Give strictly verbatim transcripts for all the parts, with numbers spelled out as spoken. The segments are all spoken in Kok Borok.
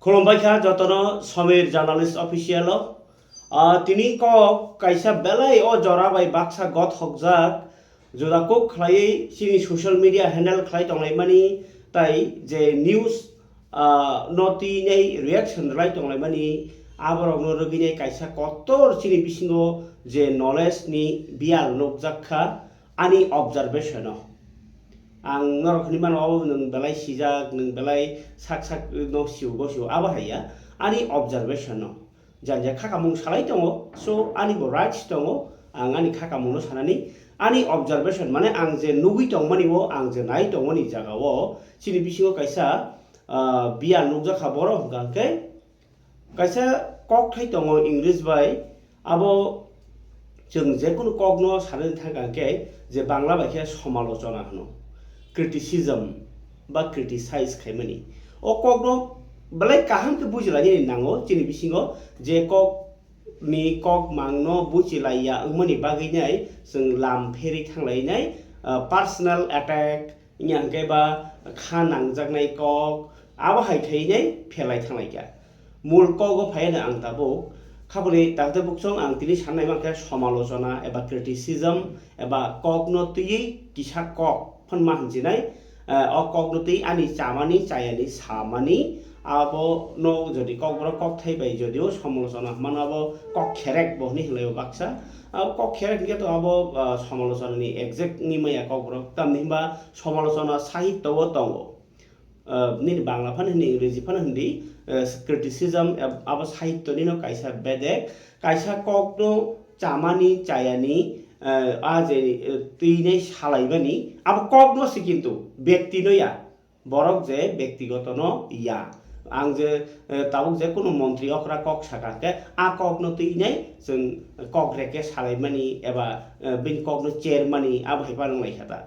Khulumbai kha jotono Samir Journalist Official o. Ah, tini kok kaisa belai o jora bai baksa gothokjak, juda kok khlaiwi chini social media handle khlai tonglaimani, tai je news, ah, no twi nai reaction rwlai tonglaimani, aborokno rwgwinai kaisa kotor chini bisingo je knowledge ni biyal nukjak kha ani observation o. Ang norok hinwi mano, obo nwng belai sijak, nwng belai sak sak no sio go sio, abo hai ya, ani observation no. Jani ja kha kamung salai tongo, so ani bo rights tongo, ang ani kha kamung no sanani, ani observation mane ang je nugwi tongmani o, ang je nai tongmani jaga o, chini bisingo kaisa, ah, biyal nukjak kha borok hwnkha hwnkhe, kaisa kokthai tongo English bai, abo chwng jekunu kokno sanani thangkha hwnkhe je Bangla bai khe somalochona hwno, criticism ba criticize khaimani. O kokno belai kaham khe bujilainani nango chini bisingo, je kok ni kok mangno buchilaiya wngmani bagwinai chwng lam pherwi thanglainai, ah, personal attack, wngya hwnkhe ba kha nangjaknai kok, abo hai khainai pherlai thanglaikha. Mul kogo phaiya ang tabuk, khaboni dakte buksong ang tini sanai mankhe somalochona eba criticism eba kokno twiwi kisa kok phano ma hinjinai, eh, o kokno twi ani chamani, chayani, samani, abo no jodi kokborok kokthai bai jodio somalochona hwnmano abo kok kherek bo hwnwi hinlaibo baksa. Abo kok kherek hinkhe to abo, ah, somalochonani exact wngwi maya kokborok, tamni hwnba somalochona sahityo o tongo. Ah, nini Bangla phano hindi, Ingreji phano hindi, ah, criticism, ab-, abo sahityo nino kaisa bedek, kaisa kokno chamani, chayani, ah, a je, eh, twinai salaimani, abo kokno se kintu, bektino ya. Borok je bektigoto no ya. Ang je, eh, tabuk je kunu montri okra kok saka khe, a kok no twi nai chwng kok reke salaimani eba, eh, bini kok no chermani abo hai phano wnglaikha ta.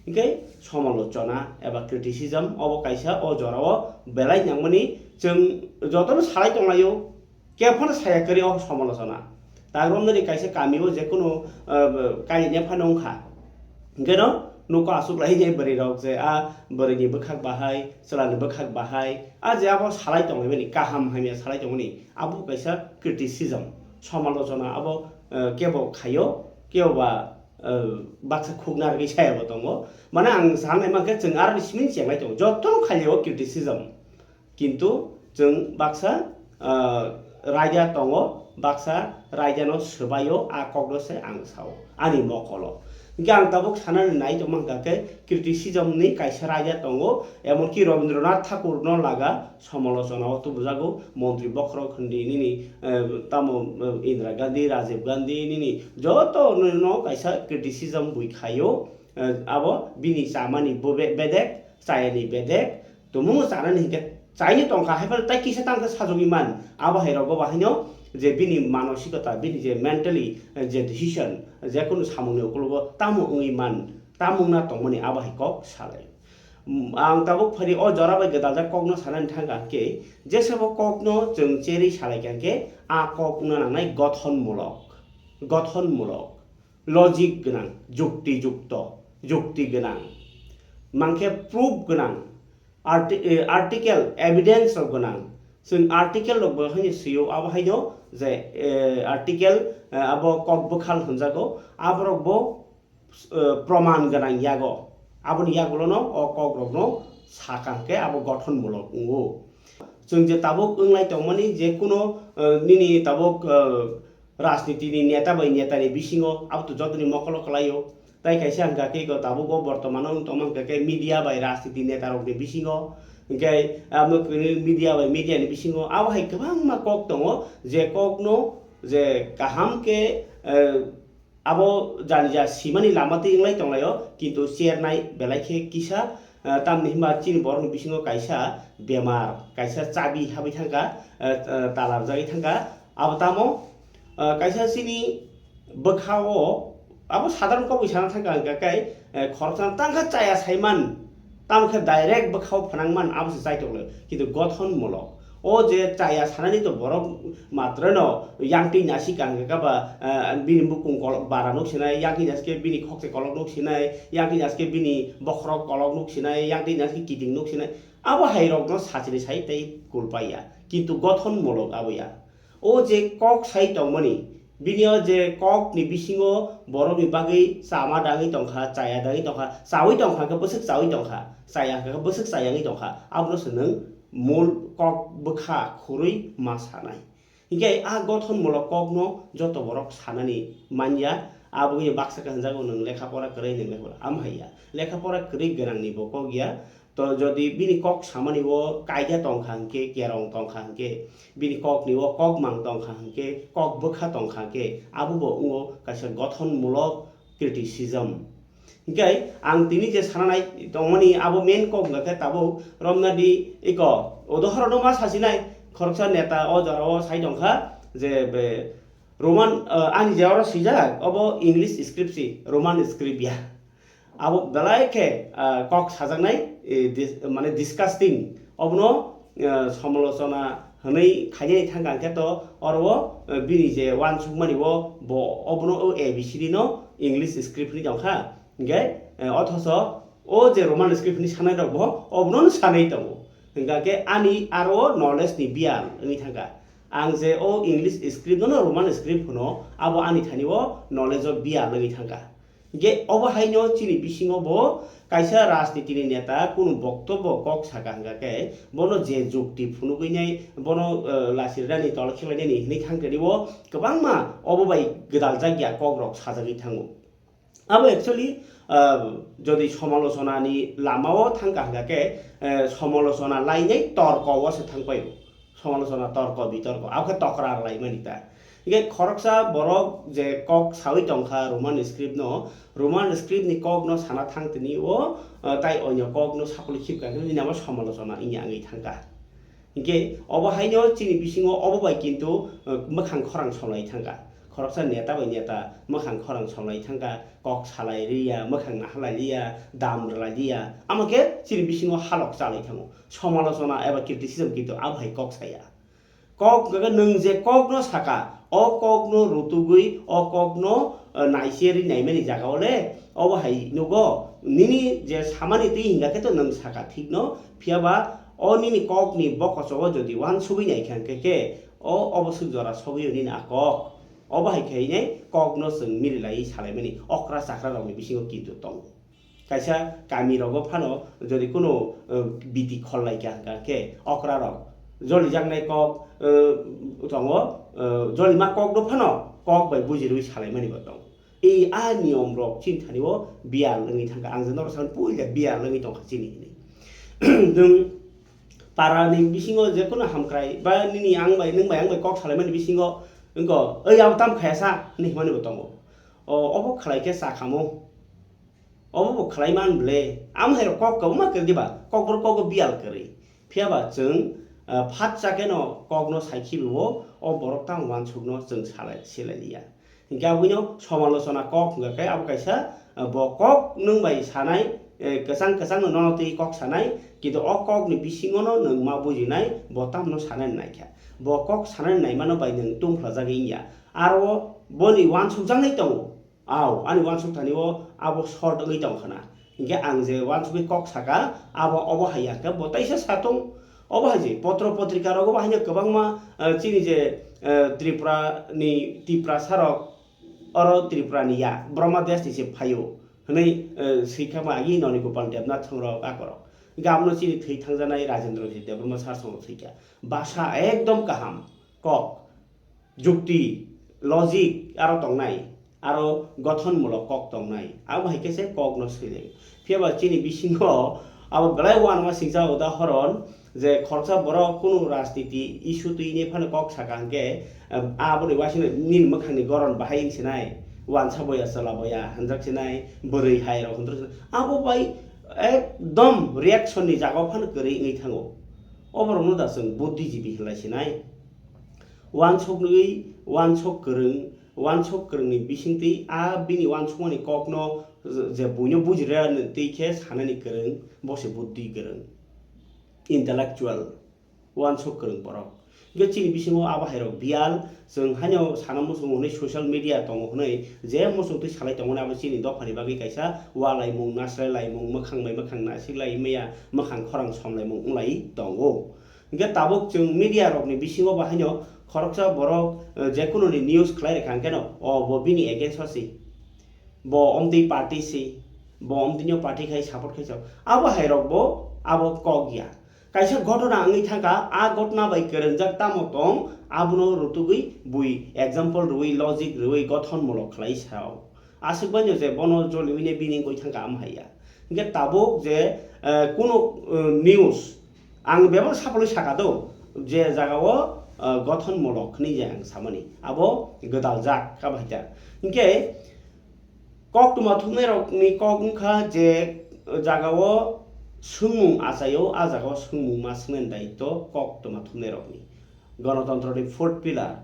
Hinkhe somalochona eba criticism obo kaisa o jorao belai nangmani, chwng jotono salai tonglaio. Khe phano saya kwrwi o somalochona. Tagromnani kaisa kamio jekunu, ah, kainwi phano wngkha. Hinkhe no nuko aswk lai hinwi bwrwi rok je a bwrwini bwkhak bahai, chwlani bwkhak bahai, a je abo salai tonglaimani, kaham hamya salai tongmani, abo kaisa criticism, somalochona abo, ah, kebo khaio, kebo ba, ah, baksa khukna rwgwi sayabo tongo. Mane ang sanai mankhe chwng aroni simi chenglai tongo, jotono khailio criticism. Kintu chwng baksa, ah, raida tongo, baksa raidano swbaio, a kokno se ang sao, ani mokolo. Hinkhe ang tabuk sanani nai tongma hwnkha khe, criticism ni kaisa raida tongo, emonki Rabindranath Thakur no laga somalochona o tubujago, montri bokhorok hindi nini, eh, tamo, eh, Indira Gandhi, Rajiv Gandhi nini joto no kaisa criticism bui khaio, eh, abo bini chamani bo be-, bedek, chayani bedek, Tumung chanani hinkhe chaini tongkha, haiphano tai kisa tangkhe sajagwi man. Abo hai rogo bahaino je bini manosikota, bini je mentally, eh, je decision, je kunu samungni ukulogo tamo wngwi man, tamo wngna tongmani abo hai kok salai. Mm, ang tabuk phari o jora bai gwdaljak kokno sanani thangkha khe, jesebo kokno chwng cherwi salaikha khe, a kok wngna nangnai gothonmulok, gothonmulok, logic gwnang, jukti jukto, jukti gwnang. Mankhe proof gwnang, arti-, eh, article, evidence rok gwnang. Chwng article rok bo haino swiyo, abo haino je, eh, article, eh, abo kok bwkhal hwnjago, aborok bo, eh, proman gwnang yago. Aboni yagulono o kok rokno sakha hwnkhe abo gothonmulok wngo. Chwng je tabuk wnglai tongmani je kuno, eh, nini tabuk, eh, rajniti ni neta bai neta ni bisingo abo to jotoni mokolo kwlaio. Tai kaisa hwnkha khe iko tabuk o bortomano wng tongma hwnkha khe media bai rajniti neta rok ni bisingo, hwnkhe abo kwrwi media bai media ni bisingo abo hai kwbangma kok tongo, je kok no je kaham khe, eh, abo jani ja simani lama twi wnglai tonglaio, kintu chernai belai khe kisa, eh, tamni hwnba chini borokni bisingo kaisa bemar, kaisa chabi habwi thangkha, eh, eh, talarjagwi thangkha. Abo tamo, eh, kaisa chini bwkha-o, abo sadharon kok bai sana thangkha hwnkha khe, eh, khoroksa tangkha chaya saiman, tamo khe direct bwkha-o phnangman abo se chaitok le, kintu gothonmulok. O je chaya sanani to borok matrano yangtwi nasika hwnkha ba, eh, bini bukung kolok bara nuk sinai, yangtwi nasikhe bini khokse kolok nuk sinai, yangtwi nasikhe bini bokhorok kolok nuk sinai, yangtwi nasikhe kiting nuk sinai. Abo hai rokno sachini sai tei kulpaiya, kintu gothon mulok abo ya. O je kok sai tongmani, bini o je kok ni bisingo borok ni bagwi chama dangwi tongkha, chaya dangwi tongkha, chawi tongkha khe bwswk chawi tongkha, chaya khe bwswk chayangwi tongkha, abono se nwng mul kok bwkha khurui ma sanai. Hinkhe a gothon mulok kokno joto borok sanani manya, abo wngya baksa khe hwnjago nwng lekha pora kwrwi nwng lekha pora. Amo hai ya, lekha pora kwrwi gwnang ni bo kok ya. To jodi bini kok samani o kaida tongkha hinkhe, kerong tongkha hinkhe, bini kok ni o kok mang tongkha hinkhe, kok bwkha tongkha hinkhe, abo bo wngo kaisa gothon mulok criticism. Hinkhe ang tini je sananai tongmani abo main kok hwnkha khe tabuk romna di iko udohorono ma sasinai khoroksa neta o jorao sai tongkha je be Roman, ah, ani je oro swijak obo English script si Roman script ya. Abo belai khe, ah, kok sajaknai, eh, dis-, mane disgusting. Obono, ah, somolochona hwnwi khainai thangkha hwnkhe to oro o, eh, bini je uansukmani o bo obono o A B C D no English script hwnwi tongkha. Hinkhe, eh, othocho o je Roman script hwnwi sanai rok bo obono sanai tongo. Hinkha khe ani aro knowledge ni biyal wngwi thangkha. Ang je o English script no Roman script hwno abo ani thani o knowledge o biyal wngwi thangkha. Hinkhe obo haino chini bisingo bo kaisa rajniti ni neta kunu boktobbo kok saka hwnkha khe bono je jukti phunugwi nai bono, eh, lachirnani tol khilainani hinwi thangkhe bo kwbangma obo bai gwdaljak ya kok rok sajagwi thango. Abo actually, ah, jodi somalochona ni lama o thangkha hwnkha khe, eh, somalochona lainai torko o se thangpai o. Somalochona torko bitorko, abo khe tokra laimani ta. Hinkhe khoroksa borok je kok sawi tongkha Roman script no, Roman script ni kok no sana thang tini o, ah, tai onyo kok no sapulwi khibka khe nini abo somalochona wngya wngwi thangkha. Hinkhe obo haino chini bisingo obo bai kintu, uh, mwkhang khorang somlai thangkha. Khoroksa neta bai neta mwkhang khorang somlai thangkha, kok salai riya, mwkhang nahalai liya, dam rwlai liya. Amo khe chini bisingo halok chalai thango. Somalochona eba criticism kintu abo hai kok saya. Kok hwnkhe nwng je kokno saka, o kokno rutugwi, o kokno, uh, naiseri naimani jaga o le, obo hai nugo, nini je samani twi hingkha khe to nwng saka thikno, phiyaba o nini kokni bokosogo jodi uansugwi naikha hwnkhe khe, o obo swk jora sogwi o nini a kok. Obo hai khe hwnwi kokno chwng mililaiwi salaimani okra chakra rokni bisingo kintu tongo. Kaisa kami rogo phano jodi kuno, eh, biti khol laikha hwnkha khe okra rok jolijaknai kok, eh, tongo, eh, jolima kok do phano kok bai bujirwi salaimani bo tongo. I a niyom rok chini thani o biyal wngwi thangkha. Ang je norok sakni puila biyal wngwi tongkha chini hinwi. Nwng para ni bisingo je kuno hamkrai ba nini ang bai nwng bai ang bai kok salaimani bisingo wngkha, "Oi abo tam khaya sa," hinwi hwnmani bo tongo. O, obo khlai khe cha kamo. Obo bo khlai man ble. Am hai rok kok kwbangma kwrwi diba, kokborok kogo biyal kwrwi. Phiyaba chwng, ah, phat cha khe no kokno sai khibi o, o borok tamo uansukno chwng salai, silai liya. Hinkhe aboni somalochona kok hwnkha khe abo kaisa, ah, bo kok nwng bai sanai, eh, kwchang kwchang no nono twi kok sanai, kintu o kok ni bisingo no nwng ma bujinai, bo tamno sanai naikha. Bo kok sanai naimano bai nwng tungphlajagwi wngya. Aro boni uansukjaknai tongo. Au, ani uansuk thani o abo short wngwi tong khna. Hinkhe ang je uansugwi kok saka, abo obo hai ya khe bo taisa sa tong. Obo hai je potro potrika rogo bo haino kwbangma, eh, chini je, eh, Tripura ni Tiprasa rok, oro Tripura ni ya, Brahma Desh ni se phaio hwnwi, eh, swi kha ma agi Noni Gopal Debnath thong rok akorok. Hinkhe abono chini thwi thangjanai Rajendra Ji Debbarma sir thong rok thwi kha. Basa ekdom kaham, kok. Jukti, logic aro tongnai, aro gothonmulok kok tongnai, abo hai khe se kokno swinai. Phiyaba chini bisingo abo belai uanama singcha udahoron je khoroksa borok kunu rajniti issue twi hinwi phano kok saka hwnkhe, em, aboni uaisino nini mwkhangni goron bahai wng sinai, uansa boya chwla boya hwnjak sinai, bwrwi hai rok hwnjak sinai, abo bai ekdom reaction ni jaga o phano kwrwi wngwi thango. Oborokno da chwng buddhijibi hwnlai sinai. Uansuknwi uansuk kwrwng, uansuk kwrwngni bisingtwi a bini uansukmani kokno je buino bujirya twi khe sanani kwrwng, bo se buddhi kwrwng, intellectual, uansuk kwrwng borok. Hwnkhe chini bisingo abo hai rok biyal, chwng haino sana muchungo hwnwi social media tongo hwnwi je muchung twi salai tongo abo chini dophani bagwi kaisa walaimung, nasrai laimung, mwkhang bai mwkhang nasik lai maya, mwkhang khorang somlaimung wng lai tongo. Hwnkhe tabuk chwng media rokni bisingo bo haino khoroksa borok, eh, jekununi news khlai rwkha hwnkhe no, o bo bini against o si, bo omtwi party si, bo omtwino party khai support khai chao. Abo hai rok bo abo kok ya. Kaisa ghotona wngwi thangkha, a ghotona bai kwrwngjak tamo tong, abono rutugwi bui example rwui, logic rwui, gothonmulok khlai sao. Aswk baino je bono joliwine bini wngwi thangkha, am hai ya. Hwnkhe tabuk je, eh, kunu, eh, news ang bebak sapolwi saka do, je jagao, eh, gothonmulok hwnwi je ang samani, abo gwdaljak, abo hai ta. Hwnkhe koktwma thumnairokni kok wngkha je jagao swngmung achaio, a jagao swngmung ma swngnani daitw koktwma thumnairokni. Gonotontroni fourth pillar,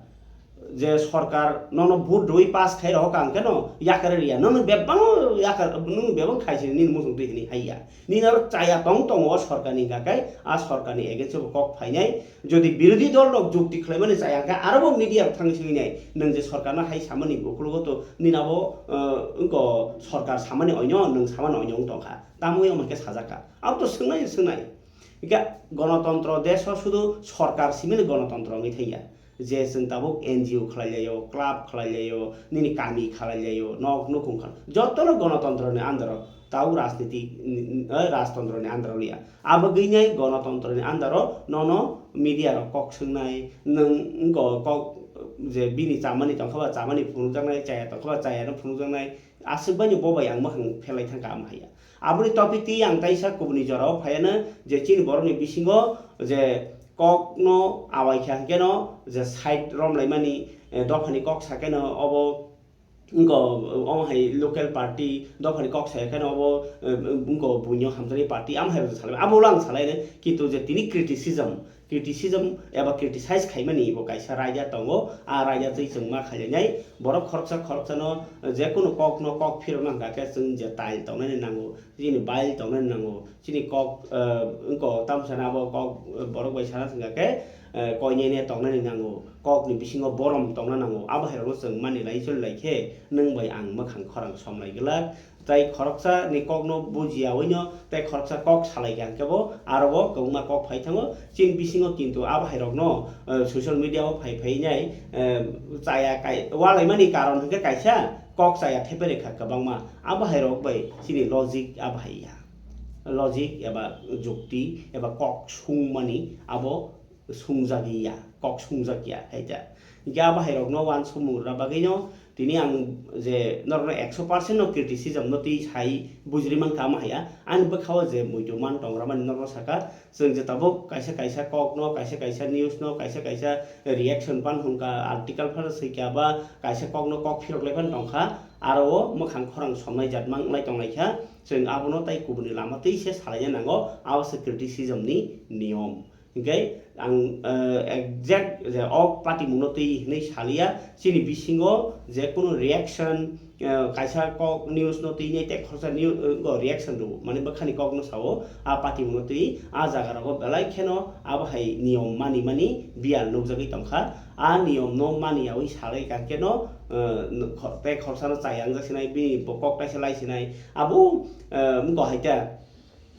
je sorkar nono vote rwui pass khai rohor kha hwnkhe no yakar riya, nono bebak yakar, nwng bebak khai se nini muchung twi hwnwi hai ya. Nini aro chaya tong tongo o sorkarni hwnkha khe, a sorkarni against o bo kok phainai. Jodi birodhi dol rok jukti khlaimani chaya hwnkhe aro bo media rok thangwi swngwi nai, nwng je sorkarno hai samani ukologo to nini abo, eh, wngkha sorkar samani oino, nwng samani oino wng tongkha. Tamo wngya hwnkhe sajak kha. Abo to swngnai, swngnai. Hingke gonotontro desh o sudu sorkar simini gonotontro wngwi thangya. Je chwng tabuk N G O khlai laio, club khlai laio, nini kami khlai laio, nok nukhung khlai, jotono gonotontroni under o, tabuk rajniti, eh, rajtontroni under o liya. Abo gwnai gonotontroni under o nono media rok kok swngnai, nwng wngko kok je bini chamani tongkha ba chamani phunukjaknai, chaya tongkha ba chayano phunukjaknai, aswk baino bo bai ang mwkhang phelai thangkha, am haiya. Aboni topic twi ang taisa kubuni jorao phaiano je chini borokni bisingo je kokno awai kha hwnkeno je side romlaimani, eh, dophani kok sakeno obo wngko, omo hai local party dophani kok saya kheno obo, eh, wngko buino hamjaknai party, am hai salai, abo ulo ang salai rw, kintu je tini criticism, criticism eba criticize khaimani bo kaisa raida tongo, a raida twi chwng ma khailainai, borok khoroksa khoroksano, eh, jekunu kokno kok phirokna hwnkha khe chwng je tail tongnani nango, chini bail tongnani nango, chini kok, eh, wngko tamsana abo kok, eh, borok bai sana thwngkha khe, eh, koinene tongnani nango, kokni bisingo borom tongna nango, abo hai rokno chwng mani lai choli lai khe nwng bai ang mwkhang khorang somlai glak. Tai khoroksa ni kokno bujiyaui no, tai khoroksa kok salai kha hwnkhe bo aro bo kwbangma kok phai thango. Chini bisingo kintu abo hai rokno, eh, social media o phai phai nai, eh, chaya kai, walaimani karon hwnkhe kaisa kok chaya thepe rwkha kwbangma. Abo hai rok bai chini logic abo hai ya. Logic eba jukti eba kok sungmani abo sungjagwi ya, kok sungjak ya hai ta. Hingke abo hai rokno uansukmung rwna bagwi no tini ang je norokno ekso percent no criticism no twi sai bujri mankha, ama haiya ani bwkhao je muitu man tong ramani norokno saka, chwng je tabuk kaisa kaisa kok no, kaisa kaisa news no, kaisa kaisa reaction pan hwnka, article phano swikha ba kaisa kok no kok phirok lai phano tongkha, aro o mwkhang khorang somnai jat mang lai tonglaikha, chwng abono tai kubuni lama twi se salaina nango, abo se criticism ni niyom. Hingke ang, eh, exact je o patimungno twi hinwi saliya, chini bisingo je kunu reaction, eh, kaisa kok news no twi nai tei khoroksa news, eh, go reaction rwo, mane bwkhani kok no sao, a patimungno twi a jaga rogo belai kheno abo hai niyom mani mani biyal nukjagwi tongkha. A niyom no maniyaui salai kha khe no, eh, kho-, tei khoroksa no chaya wngjak sinai, bini bo kok kaisa lai sinai, abo, eh, wngkha hai ta.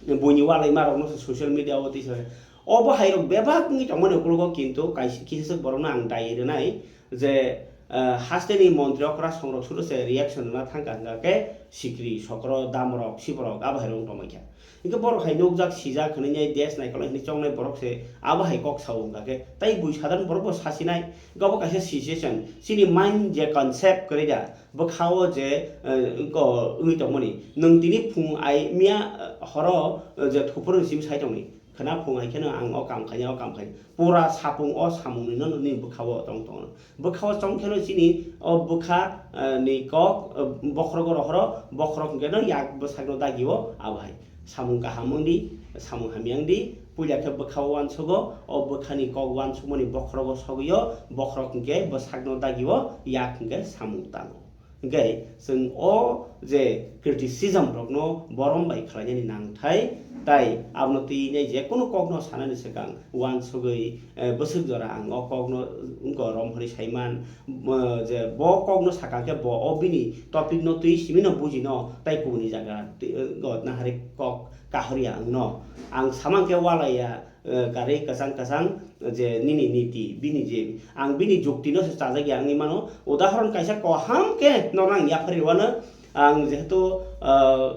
Buini ualaima rokno se social media o tisa. Obo hai rok bebak wngwi tongmani ukologo, kintu kaisa kisa borokno ang dai rwnai je, ah, hasteni montri okra songrok suru se reaction rwna thangkha hwnkha khe sikri, sokro, damrok, siborok abo hai rok wng tongmani kha. Hingke borok hai nukjak sijak hwnwi nai desh naikolnai hwnwi chongnai borok se abo hai kok sao hwnkha khe tai bui sadharon borok bo sasinai. Obo kaisa situation, chini mind je concept kwrwi da, bwkhao je, eh, wngko wngwi tongmani. Nwng tini phung ai miya, eh, horo, eh, je thuphuru simi sai tongni. Khwna phung ai kheno ang o kam khaina, o kam khaina. Pura sapung o samungni no nini bwkhao tong tongo. Bwkhao chong kheno chini o bwkha, eh, ni kok, eh, bokhorogo rohoro, bokhorok hwnkhe no yak bwsakno dagio abo hai. Samung kaham wng di, samung hamya wng di, puila khe bwkhao uansugo, o bwkhani kok uansukmani bokhorogo sogwio, bokhorok hwnkhe bwsakno dagio, yak hwnkhe samung tango. Hingke chwng o je criticism rokno borom bai khlainani nangthai, tai abono twi nai je kunu kokno sanani swkang uansugwi, eh, bwswk jora ang o kokno wngkha rom hwnwi saiman, eh, je bo kokno sakha khe bo o bini topic no twi simi no buji no tai kubuni jaga twi, eh, go nahari kok kahoriya wngno ang samang khe walaiya, eh, karwi kwchang kwchang je nini niti, bini je, ang bini jukti no se chajak ya wngwi mano. Udahoron kaisa koham khe norok ang yapharwi rwano, ang jehetu, eh,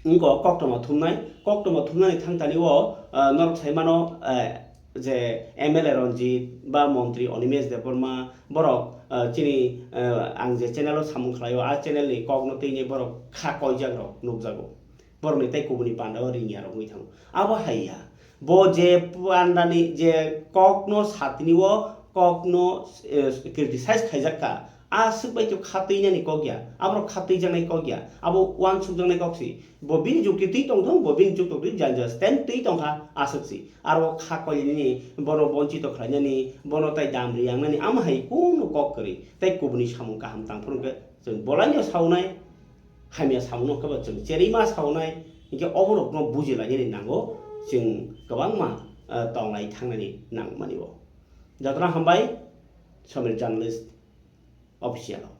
wngkha koktwma thumnai, koktwma thumnani thangtani o, eh, norok sai mano, eh, je M L A Ranjit ba montri Animesh Debbarma borok, eh, chini, eh, ang je channel o samung khlaio, a channel ni kokno twi borok kha koijak rok nukjago. Borokni tei kubuni panda o ringya rok wngwi thango. Abo hai ya. Bo je pandani je kokno satini o kokno, eh, criticize khaijak kha, aswk bai khe kha twi nani kok ya. Aborok kha twi jaknai kok ya. Abo uansuk jaknai kok si. Bo bini jukti twi tong thung, bo bini jukti twi janja stand twi tong kha aswk si. Aro kha koi nini bono bonchito khlai nani, bono tai dam ri yang nani, ama hai kunu kok kwrwi. Tei kubuni samung kaham tang phuru khe chwng bolai no saunai. Hamya samungno khe bo chwng cherima saunai, hinkhe oborokno bujilainani nango, chwng kwbangma, eh, tonglai thangnani nangmani o. Jotono hambai, Somir Journalist Official o.